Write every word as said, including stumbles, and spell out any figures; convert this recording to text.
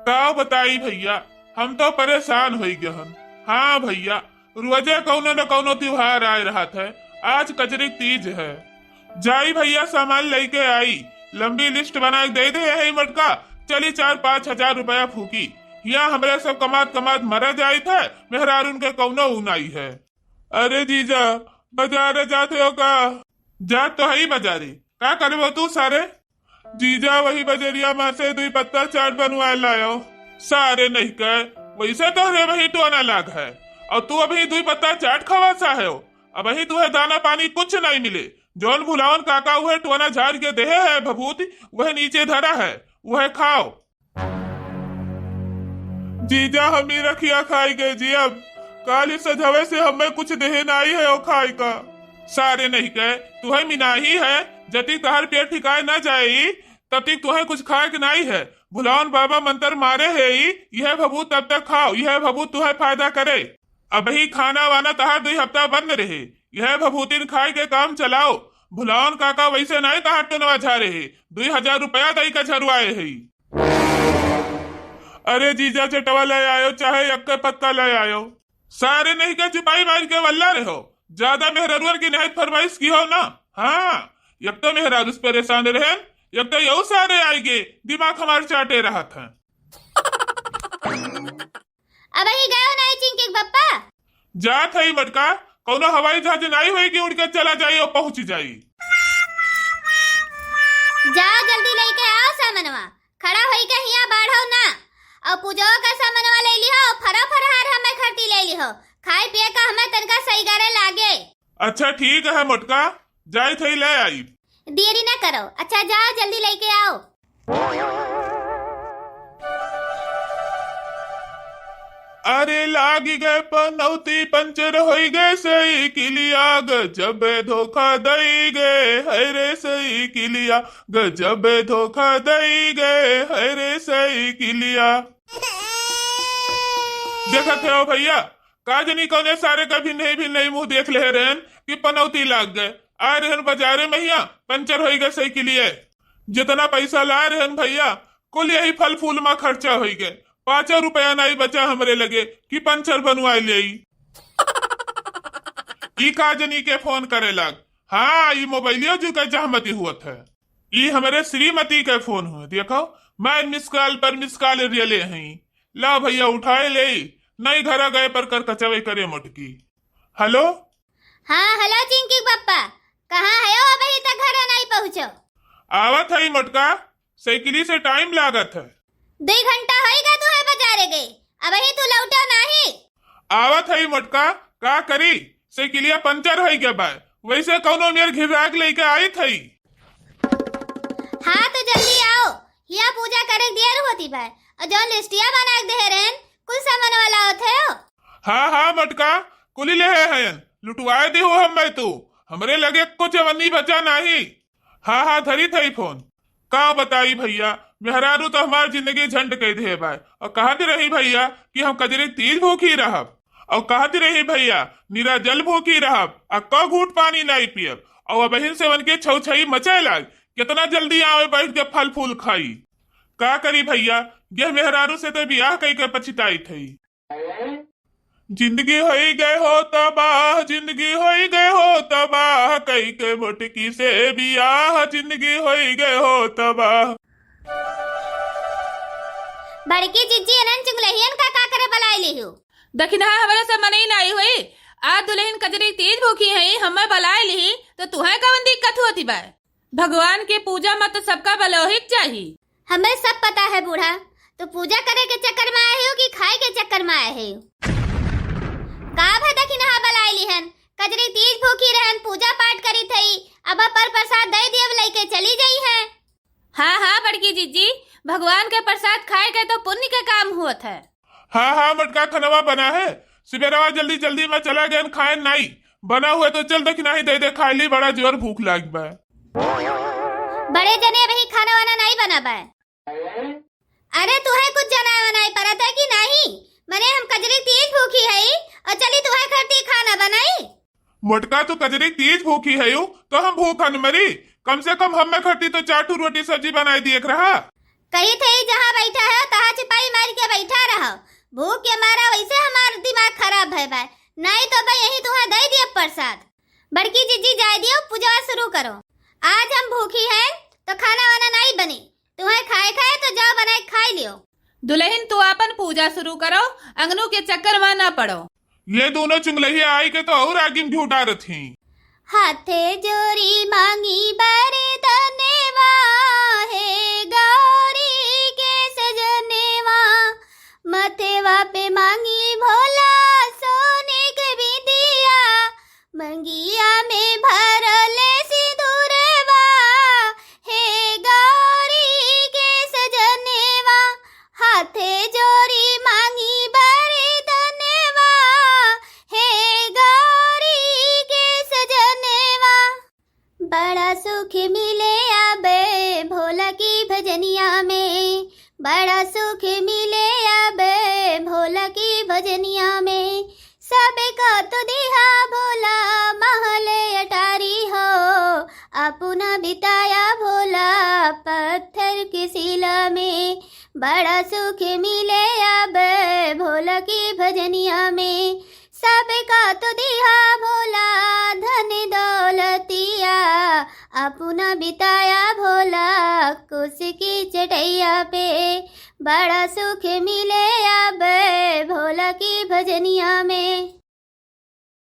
का बताई भइया, हम तो परेशान होइ गए हन। हाँ भइया, रोजे कउनो न कउनो त्योहार आए रहत है। आज कजरी तीज है। जाई भइया, सामान लइके आई। लंबी लिस्ट बनाइ के दे दे है मोटका। चली चार पाँच हजार रुपया फूकी। हियाँ हमरे सब कमात कमात मरा जाइत है, मेहरारून के कउनो ऊ नाई है। अरे जीजा, बजारे जात हो का? जात तो हई बजारे। का करबो तू सारे? जीजा, वही बजरिया मा से दुई पत्ता चाट बनवाए लायो। सारे नहीं कह, वैसे तोहरे वही टोना लाग है, और तू अबहीं दुई पत्ता चाट खवासा है। अबहीं तुहे दाना पानी कुछ नहीं मिले। जौन भुलावन काका उहे टोना झाड़ के देहे है भभूत, वह नीचे धरा है, वह खाओ। जीजा, हम ई रखिया खाई के जियब। काली सझवे से हमें कुछ देहे नाई है ओ खाई का। सारे नहीं कहे, तुहे मिनाही है, जतिक तहार पेट ठिकाए ना जाई, ततिक तुहे कुछ खाए के नाई है। भुलावन बाबा मंतर मारे है ई, यह भभूत तब तक खाओ, यह भभूत तुहे फायदा करे। अबही खाना वाना तहार दुई हफ्ता बंद रहे, यह भभूतिन खाए के काम चलाओ। भुलावन काका वैसे नाई तहार टोनवा झारे है, दुई हजार रुपया दई का झरुआए है। अरे जीजा, चटवा ले आयो, चाहे यक्के पत्ता ले आयो। सारे नहीं के चुपाई मार के वल्ला रहो, ज्यादा मेहररुअर की नहत फरमाइश की हो ना। हाँ, एक तो मेहरारू से परेशान रहन, एक तो यहू सारे आइगे, दिमाग हमार चाटे रहत हैं। अबही गयो नाई चिंकी के बप्पा? जात है मटका, कउनो हवाई जहाज नाई होई कि उड़ के चला जाई और पहुंच जाई। जाओ जल्दी लइके आओ सामनवा, खड़ा होई के हियां बाढ़ो ना। और पूजो का सामनवा ले लिहो, फरा फरहार हमें खरती ले लिहो, खाए पिए का हमें तनका सही गरे लागे। अच्छा ठीक है मोटका, जाई थई ले आई। देरी ना करो, अच्छा जाओ जल्दी लइके आओ। अरे लागी गए पनौती, पंचर होई गए साइकिलिया, गजब धोखा दई गए, है रे साइकिलिया, गजब धोखा दई गए, है रे साइकिलिया। देखत हो भइया, का जनी कौने सारे का भी नहीं, भी नहीं मुंह देख ले रहन कि पनौती लाग गए। आए रहन बजारे में हिया, पंचर होई गए साइकिलिए। जितना पैसा लाए रहन भइया, कुल यही फल फूल मा खर्चा होई गए। पाँचो रुपया नाई बचा हमरे लगे कि पंचर बनवाए लेई। ई का जनी के फोन करे लाग। हाँ, ई मोबाइलियो जी का जहमती हुअत है। ई हमरे श्रीमती के फोन हुए, देखो, मैं मिस कॉल पर मिस कॉल रियले हई। ला भइया उठाए लेई, नहीं घरा गए पर कर कचवे करे मोटकी। हेलो। हाँ, हेलो चिंकी के पप्पा, कहाँ है हो? अबही तक घरे नहीं पहुँचो। आवत है मोटका, साइकिली से टाइम लागत है। दुई घंटा होई गा तुहे बजारे गए, अबही तू लौटो नाही। आवत है मोटका, का करी, साइकिलिया पंचर होई गया बा, वैसे कौनो मेर घिराक लेके आई थई। हाँ तो जल्दी आओ, हिया पूजा करे के देर होती बा, और जौन लिस्टिया बना के दे रहन, कुल सामान वाला होते हो। हाँ हाँ मोटका, कुली ले है हयन, लुटवाए दे हो हम मैं तू, हमरे लगे कुछ अवनी बचा नाही। हाँ हाँ धरी थई फोन। का बताई भइया, मेहरारू तो हमार जिंदगी झंड कई दे बा। और कहत रही भइया कि हम कजरी तीज भूखी रहब, और कहत रही भइया निरा जल भूखी रहब, आ क घूट पानी नाई पियब, और अबहिन से उनके छौछई मचे लाग, कितना जल्दी आवे बैठ के फल फूल खाई। का करी भइया, यह मेहरारू से तो बियाह कई के पछिताई थई। जिंदगी होई गए हो तबाह, जिंदगी होई गए हो तबाह, कई के मोटकी से बियाह, जिंदगी होई गए हो तबाह। बड़की जिज्जी, इन्हन चुंगलहियन का का करे बलाए लिहू? दखिनहा हमरे से मनई नाई हुई। आ दुलहिन कजरी तीज भूखी हई, हमें बलाए लिही, तो तुहें कवन दिक्कत होती बा? भगवान के पूजा में तो सबका बलोहिक चाही। हमें सब पता है बूढ़ा, तू पूजा करे के चक्कर में आए हो कि खाए के चक्कर में आए हो? का भा दखिनहा बलाए लिहन, कजरी तीज भूखी रहन, पूजा पाठ करी थई, अब पर प्रसाद दे दियब, लइके चली जाई है। हाँ हाँ बड़की जिज्जी, भगवान के प्रसाद खाए के तो पुण्य के काम हुअत है। हाँ हाँ मोटका, खनवा बना है, सुबेरवा जल्दी जल्दी में चला गए खाए नाई, बना हुए तो चल दखिनही दे दे खाए ली, बड़ा जोर भूख लाग बा। बड़े जने अबही खाना वाना नाई बना बा। अरे तुहे कुछ जनाए वनाए परत है कि नाही? मने हम कजरी तीज भूखी हई और चली तुहे खरती खाना बनाई। मोटका तू कजरी तीज भूखी हयू तो हम भूखन मरी, कम से कम हमें खरती तो चार ठो रोटी सब्जी बनाए दिए के रहा। कही थे जहाँ बैठा है तहाँ छिपाई भूख के मारा वैसे हमार दिमाग खराब भय बा, नाहीं तो बा यहीं तुहा दइ दिया प्रसाद। बड़की जिज्जी जाए दियो, पूजा शुरू करो। आज हम भूखी हैं तो खाना वाना नाहीं बनी, तुहा खाए खाए तो जाओ बनाए खाई लियो। दुलहिन तू आपन पूजा शुरू करो, अंगनू के चक्कर मा ना पड़ो। ये दोनों चुंगलहिया आई के तो और आगी में घी डारत ही। हाथे जोरी मांगी बरदनवा, हे गौरी के सजनवा, मथवा पे मांगी भोला सोने के बिंदिया, मंगिया में भरले सिंदूरवा, हे गौरी के सजनवा, हाथे जोरी मांगी बरदनवा, हे गौरी के सजनवा। बड़ा सुख मिले अबे भोला की भजनिया में, बड़ा सुख मिले अबे भोला की भजनिया में। सबका तो दिहा भोला महल अटारी हो, अपना बिताया भोला पत्थर के सिला में। बड़ा सुख मिले अबे भोला की भजनिया में। सबका तो दिहा भोला धन दौलतिया, अपना बिताया भोला कुश की चटैया पे। बड़ा सुख मिले अबे भोला की भजनिया में।